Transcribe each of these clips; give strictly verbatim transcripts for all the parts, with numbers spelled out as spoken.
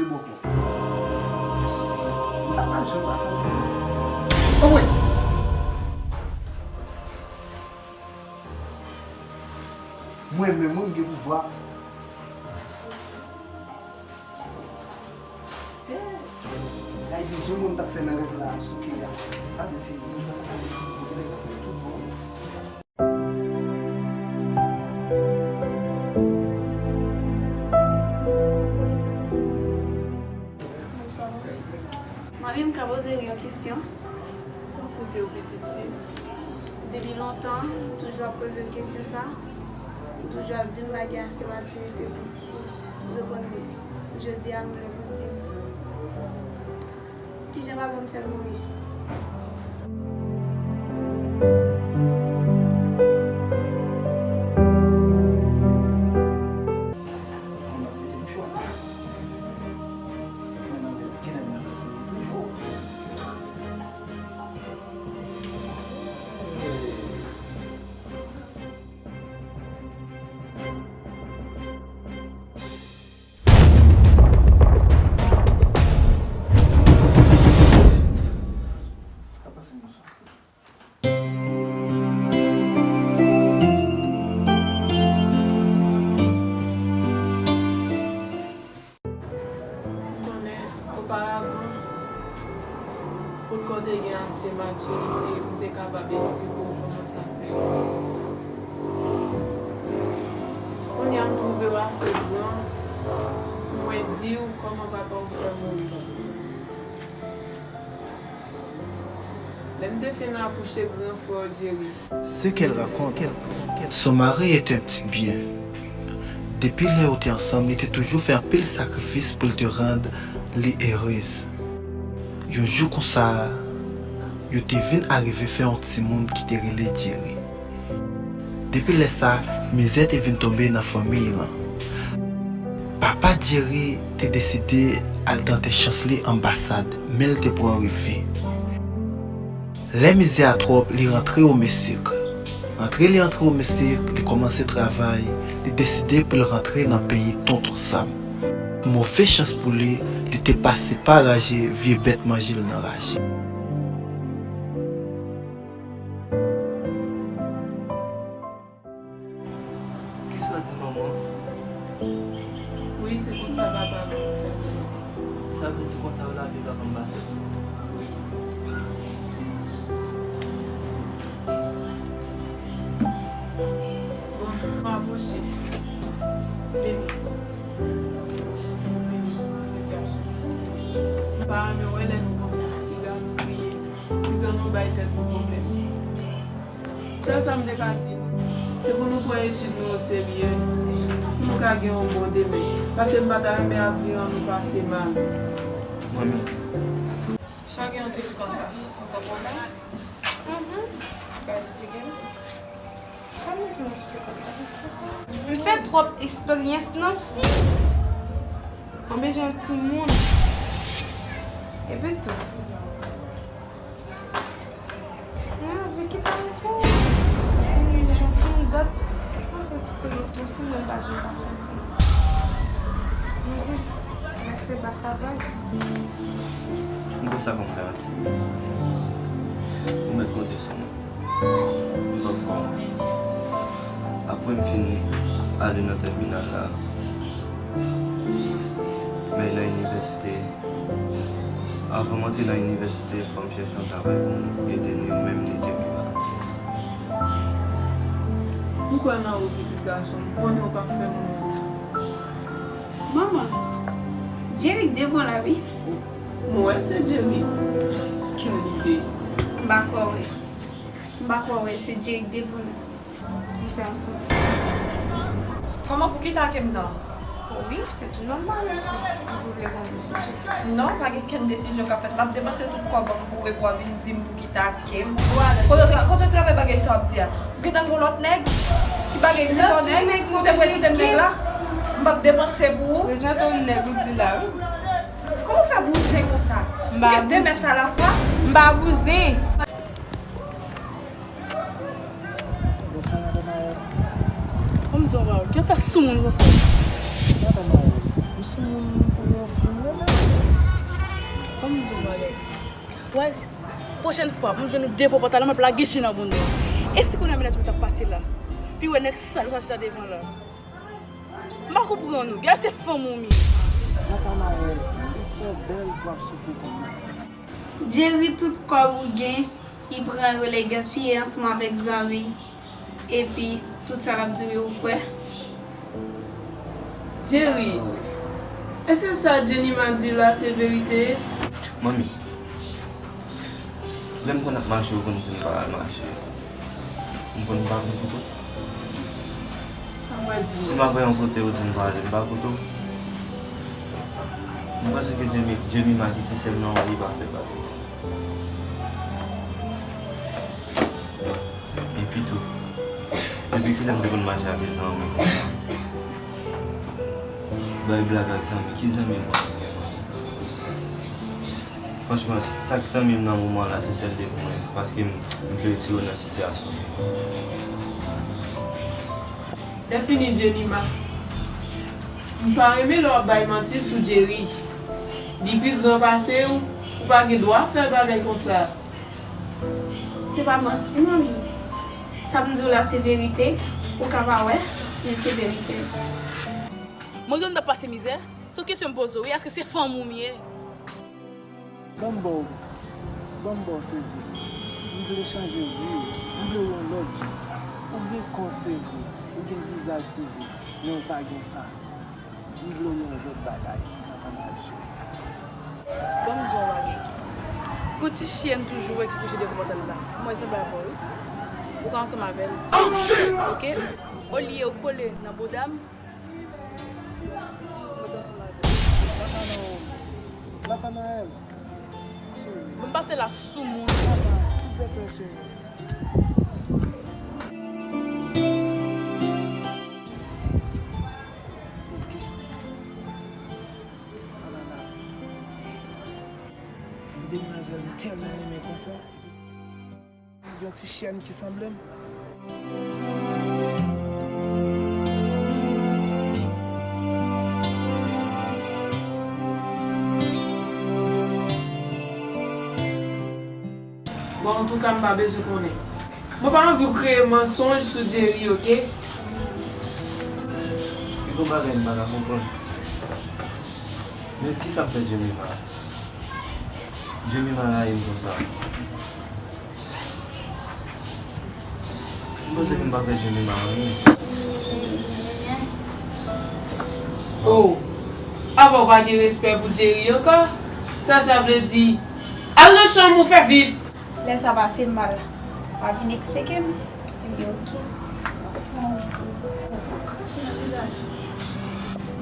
Bòkò. Sa pa janm pa konn. Anmwey! Mwen menm, wi, m gen pouvwa. Sa vle di, jan mwen m t ap fè nan rèv la, souke a, pa vle se mwen k ap ale tout bò. Manmi, m ka poze w yon kesyon? Mwen koute w, pitit fi m. Depi lontan, m toujou ap poze w kesyon sa. Ou toujou ap di m pa gen ase matirite pou reponn mwen. Jodi a, m vle pou w di m kijan papa m fè mouri. M konnen, oparavan, poukò w te gen ase matirite pou w te kapab eksplike w kòman sa fèt. Kounye a, m twouve w ase gran pou mwen di w kòman papa w fè mouri. Lè m te fin akouche gran frè w Jerry. Ce qu'elle raconte, son mari était un petit bien. Depi lè yo te ansanm, li te toujou fè anpil sakrifis pou l te rann li erez. Yon jou konsa, yo te vin arive fè yon timoun ki te rele Jerry. Depi lè sa, mizè te vin tonbe nan fanmiy lan. Papa Jerry te deside al tante chans li anbasad, men l te pran refi. Lè mizè a twòp, li rantre o Meksik. Antre li antre o Meksik, li kòmanse travay, li deside pou l rantre nan peyi Tonton Sam. Move chans pou li, li te pase pa raje, vye bèt manje l nan raje. Kisa w di manman? Wi, se konsa papa m fè. Sa vle di konsa lavi papa m pase? Wi. Bon, m apwoche. Vini. Vini, pitit gason. M pa renmen wè lè nou konsa. Piga nou kriye. Piga nou bay tèt nou pwoblèm. Sèl sa m te ka di nou, se pou nou pran etid nou oserye, pou nou ka gen yon bon demen. Paske m pa ta renmen avi an nou pase mal. Mwen menm. Chak yon tris konsa, ou konprann mwen? Mhm. Ou ka eksplike m? Kòman sa m eksplike w? M fè twòp eksperyans nan vi. Mwen bezwen yon timoun. Epi tou, mwen anvi kite yon fanmi. Paske mwen menm jan timoun dat, mwen fè eksperyans nan vi mwen, m pa janm ka fè timoun. Mwen vle lèse ba sa vag. M konsa pou m fè yon timoun. Ou mèt konte sou mwen. M p ap fè w wont. Apre m fin ale nan tèminal la, m al nan inivèsite. Avan m antre nan inivèsite, fò m chèche yon travay pou m ede ni menm ni Jerry la. M kwè nan ou, pitit gason m, m konnen w p ap fè m wont. Manman, Jerry k devan w la, wi. M wè se Jerry. Kèl ide. M pa kwè w wè. M pa kwè w wè se Jerry k devan w la. M fè yon ti. Kòman pou ki ta ke m nan? Wi, se tou nòmal. Ou vle pran desizyon? Non, pa gen kenn desizyon k ap fèt. M ap depanse tout kòb an m pou repò vin di m pou ki ta ke m. Kote w tra-, kote w travay bagay sa w ap di a? Ou gentan gen yon lòt nèg? Ki bagay pou yon nèg? Ou te prezante m nèg la? M p ap depanse pou ou. Prezante yon nèg ou di la, wi. Kòman w fè bouzen konsa? Ou gen de mès alafwa? M pa bouzen. Bonswa, madan Mael. Kòman w di yon pawòl? Ki fè soumoun konsa? Madan Mael, m soumoun pou Yon fim, non, men. Ban m di w yon bagay. Wè, pwochèn fwa, m jwenn ou devan pòt la, m ap lage chen nan bounda w. E si kounye a mennaj mwen t ap pase la? Pi wè nèg sal sa chita devan la. M pa konprann ou. Gade se fanm ou m ye. Nathanaël, ou twò bèl pou ap soufri konsa. Jerry, tout kòb ou gen, li pran yo, l gaspiye ansanm avèk zanmi. Epi, tout sa l ap di w yo, ou kwè? Jerry, èske sa Jenima di la se verite? Manmi, lè m konn ap mache, ou konn di m pa al mache. M konn pa konn kote w. Si m ap yon kote, ou di m pa ale, m pa kote w. M panse ke Jemi-, Jemima ki ti sè m nan, li pa fè bagay. Epi tou, depi kilè m te konn mache avè zanmi konsa? Bay blag ak zanmi, ki zanmi mwen? Franchman, sa k zanmi m nan moman la, se sèl de pou mwen, paske m, m vle retire w nan sitiyasyon. Lè fini, Jenima. M pa renmen lè w ap bay manti sou Jerry. Li pi gran pase w, ou pa gen dwa fè bagay konsa. Se pa manti, manmi. Sa m di w la, se verite. Ou ka pa wè, men se verite. Mwen gen dwa pase mizè? Se yon kesyon m poze w, wi, èske se fanm ou m ye? Ban m ba w, ban m ba w se vre. M vle chanje vi w, m vle w yon lòt jan. Ou gen kò se vre, ou gen vizaj se vre, men w pa gen sa. M vle w yon lòt bagay, Nathanaël cheri. Ban m di w yon bagay. Gon ti chyèn toujou wè ki kouche devan pòt la. M wè sanble avè w, wi. Ou ka ansanm avè l. Oke? Olye ou kole nan bouda m, mwen te ansanm avè l. Nathanaël. Nathanaël. Cheri. Ban m pase la sou moun. Silvouplè, cheri. Ala lavi. Demwazèl m tèlman renmen konsa. Yon ti chyèn ki sanble m. Bon, antouka, m pa bezwen konnen. Mwen pa anvi w kreye mansonj sou Jerry, oke? Li gon bagay m pa ka konprann. Men kisa m fè Jemima? Jemima rayi m konsa. M panse ke m pa fè Jemima anyen. Oh, apa w pa gen respè pou Jerry ankò? Sa sa vle di? Al nan chanm ou, fè vit! Lè sa pase m mal. W ap vin eksplike m? Ebyen, oke.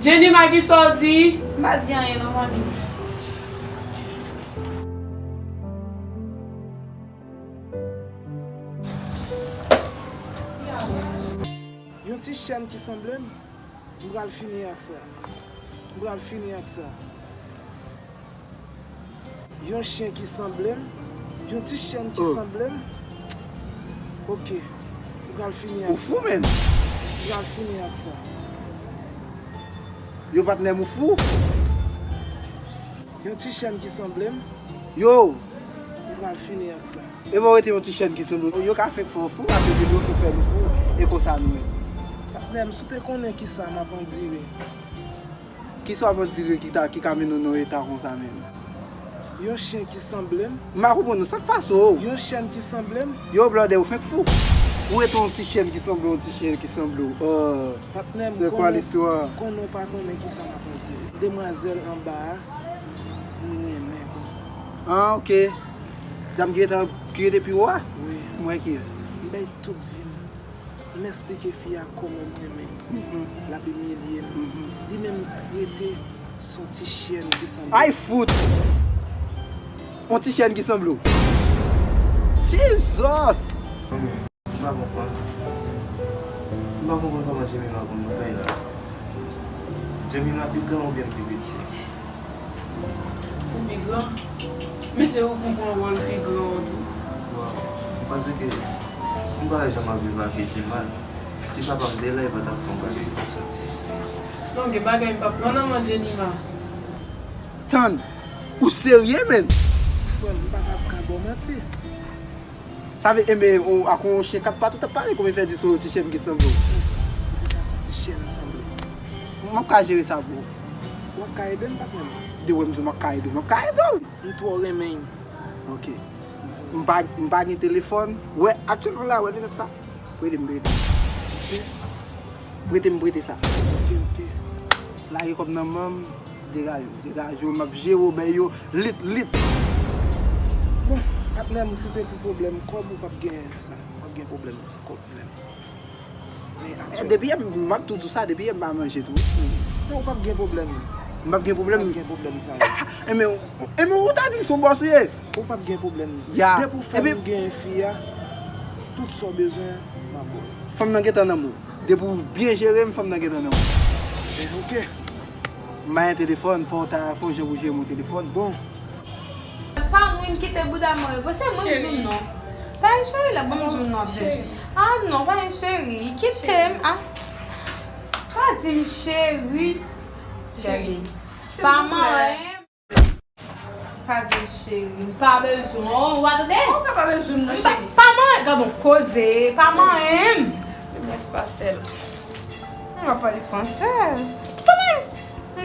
Jenima, kisa w di? M pa di anyen non, manmi. Yon ti chyèn ki sanble m, m pral fini ak sa. M pral fini ak sa. Yon chyen ki sanble m, yon ti chyèn ki sanble m. Oke, m pral fini ak sa. Ou fou, menn? M pral fini ak sa. Yo, patnè m, ou fou? Yon ti chyèn ki sanble m. Yo! M pral fini ak sa. E bon, rete yon ti chyèn ki sanble w. Yo ka fenk fè w fou, apre depi yo fenk fè nou fou, e konsa nou ye. Patnè m, si w te konnen kisa m ap andire. Kisa w ap andire ki ta, ki ka mennen w nan yon eta konsa, menn? Yon chyen ki sanble m. M pa konprann ou, sa k pase w? Yon chyèn ki sanble m. Yo, blòdè, ou fenk fou. Ou rete yon ti chyèn ki sanble w, yon ti chyèn ki sanble w. Patnè m, konnen, konnen w pa konnen kisa m ap andire. Demwazèl anba a, m renmen konsa. Ah, oke. Dam ki rete, ki rete pi wo a? Wi. M wè kiyès. M bay tout vi m. M eksplike fi a kòman m renmen l. L ap imilye m. Li menm l rete se yon ti chyèn ki sanble. Ay fout! Yon ti chyèn ki sanble w. Jesus! M pa konprann. M pa konprann kòman Jemima konn nan kay la. Jemima pi gran oubyen l pi piti? Ou pi gran. Men se ou pou pran wòl pi gran an tou. Waw. M panse ke m pa wè jan m ap viv ak Eddy mal. Si papa m te la, li pa t ap fè yon bagay konsa. Non, gen bagay m p ap pran nan men Jemima. Tann, ou serye, menn? Frè m, m pa t ap ka ba w manti. Sa vle, enben, ou ak yon chen kat pat ou t ap pale, kòman fè di sou yon ti chen ki sanble w? Ou di sa, yon ti chen sanble. M ap ka jere sa pou ou. W ap ka ede m, patnè m? De wè m di w m ap ka ede w, m ap ka ede w. M twò renmen l. Ok. M pa, m pa gen telefòn. Wè, aktyèlman la, wè linèt sa. Prete m, prete m. Prete m, prete sa. Ok, ok. Lage kòb nan men m, degaje w, degaje w, m ap jere w, bay yo lit, lit. Bon, patnè m, si te pou pwoblèm kòb, ou p ap gen sa. Ou p ap gen pwoblèm kòb menm. Men, eh, depi yè, m ap tou di w sa, depi yè m pa manje tou. Non, ou p ap gen pwoblèm. M p ap gen pwoblèm? Ou p ap gen pwoblèm sa yo. Enben, enben, ou ta di m se yon bòs ou ye. Ou p ap gen pwoblèm. Ya. Depi w fè m gen fi a, tout sa w bezwen, m ap ba w. Fanm nan gentan nan men w. Depi w byen jere m, fanm nan gentan nan men w. Eh, ok. M bay yon telefòn, fò w ta, fò w jan pou jere m yon telefòn. Bon. Pa mwen kite bouda mwen repoze, mwen joun non. Pa yon cheri la, bon joun non, bèj. Ah non, pa yon cheri, kite m, ah. Pa di m cheri. Cheri. Pa manyen. Pa di m cheri, m pa bezwen w, w a tande? Ou pa pa bezwen m non, cheri. Pa manyen, gad yon koze, pa manyen m. Mès pa sèl. M ap pale fransè. Pa manyen m.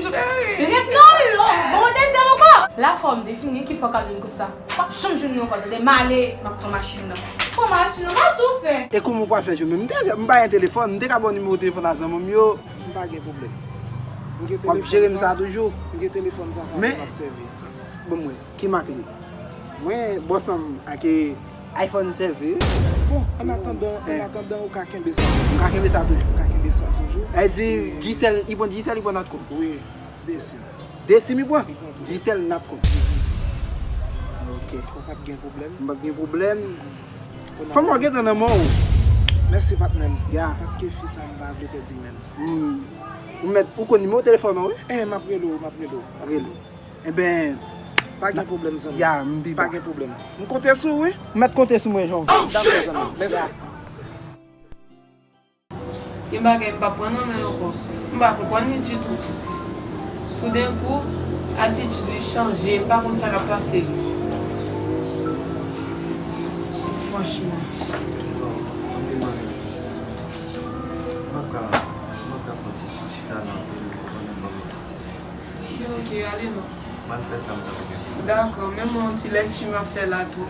Cheri. Ret non, lo, bon dezyèm ankò. La fò m te fin gen ki fò k ap vin konsa. W ap janm jwenn mwen ankò, tande, m ale, m ap pran machin nan. Pran machin nan, m a tou fè. E kòman w pral fè jwenn mwen? M te, m bay yon telefòn, m te ka ba w nimewo telefòn a zanmi m yo. M pa gen pwoblèm. M gen telefòn sa. W ap jere m sa toujou. M gen telefòn sa, sa m ap sèvi. Ban m wè, ki mak li? Mwen, bòs an m ak iPhone sèvi. Bon, an atandan, an atandan, ou ka kenbe sa. M ka kenbe sa toujou. Ou ka kenbe sa toujou. E di, Digicel, li pran Digicel, li pran Natcom. Wi, de sim. De sim li pran? Li pran tou. Digicel, Natcom. Ok. Ou p ap gen pwoblèm. M p ap gen pwoblèm. Fanm nan gentan nan men w. Mèsi, patnè m. Ya. Paske fi sa, m pa vle pèdi menm. Hmm. Ou mèt, ou konn nimewo telefòn ou, wi? Eh, m ap rele w, m ap rele w, m ap rele w. Enben, pa gen pwoblèm, zanmi. Ya, m pi ba. Pa gen pwoblèm. M konte sou ou, wi. Ou mèt konte sou mwen, Jan. Dakò, zanmi. Mèsi. Gen bagay m pa pran nan men l ankò. M pa konprann li ditou. Toudenkou, atitid li chanje, m pa konn sa k ap pase l. Franchman. Bon, anpil manzè. M p ap ka, m p ap ka pran ti chita nan anpil, ou konnen m pa pran ti chita. Gen, ok, ale non. M al fè sa m t ap fè. Dakò, menm yon ti lèkti m ap fè la tou.